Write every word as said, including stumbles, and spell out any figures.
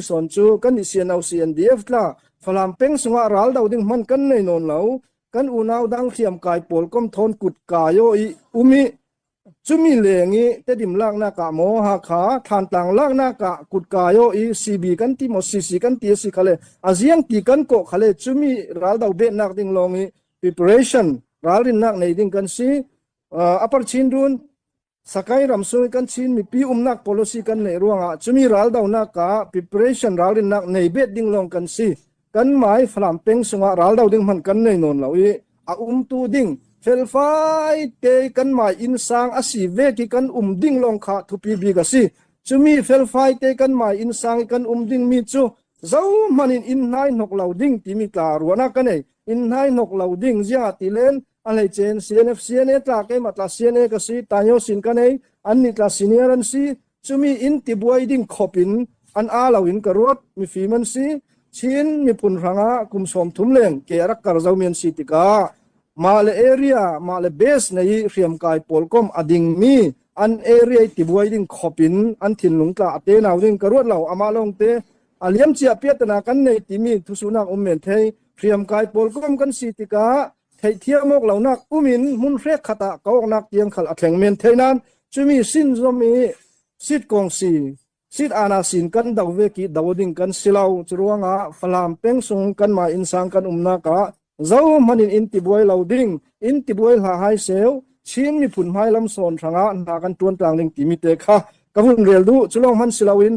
sawn cu kan i C N O C N D F tla Falam peng sungah ral do ding hman kan nei nawn lo. Kan unau dang hriamkai pawl kom thawn kutkai aw i um i cumi leng i Tedim laknak ah maw, Hakha Thantlang laknak ah kutkai aw i C B kan ti maw, C C kan ti a si khale, a ziang ti kan kawh khale, cumi ral do betnak ding lawng i preparation, ralrinnak nei ding kan si. Aa, a parchin run Sakai ram sung i kan Chin mipi umnak policy kan neih ruangah cumi ral donak ah preparation, ralrinnak nei bet ding lawng kan si. Kanmai Falam peng sungah ral do ding hman kan nei nawn lo i a umtu ding felfai te kanmai innsang a si vek i kan um ding lawng kha thupi bik a si. Cumi felfai te kanmai innsang i kan um ding mi cu zohman in inn hnai hnok lo ding timi tla ruahnak ka nei. Inn hnai hnok lo ding ziangahtile a hleice in C N F, C N A tla, keimah tla C N A ka si, Tanyo sin ka nei, annih tla senior an si. Cumi inn tibuai ding khop in an aa lo in ka ruat mifim an si. Chin miphun hrangah kum sawmthum leng ke a rak kar zomi an si tikah mah le area, mah le base nei i hriamkai pawl kom a dingmi an area i tibuai ding khop in an thinlung tla a tenau ding ka ruat lo. Amah lawngte a liamcia piatana kan nei timi thusuhnak um men thei. Hriamkai pawl kom kan si tikah theihthiam awk lonak um in hmun hrekkhat ah ka awknak tiang khal a thleng men thei nan, cumi sin zom i sit kong si, sit ana sin kan do vek i do ding kan si lo. Curuangah Falam peng sung kanmai innsang kan umnak ah zohman in inn tibuai lo ding, inn tibuai hlah hai seu, Chin miphun hmailam sawn hrangah hna kan ṭuan tlang ding timi te kha ka vun rel duh. Cu lawng hman si loin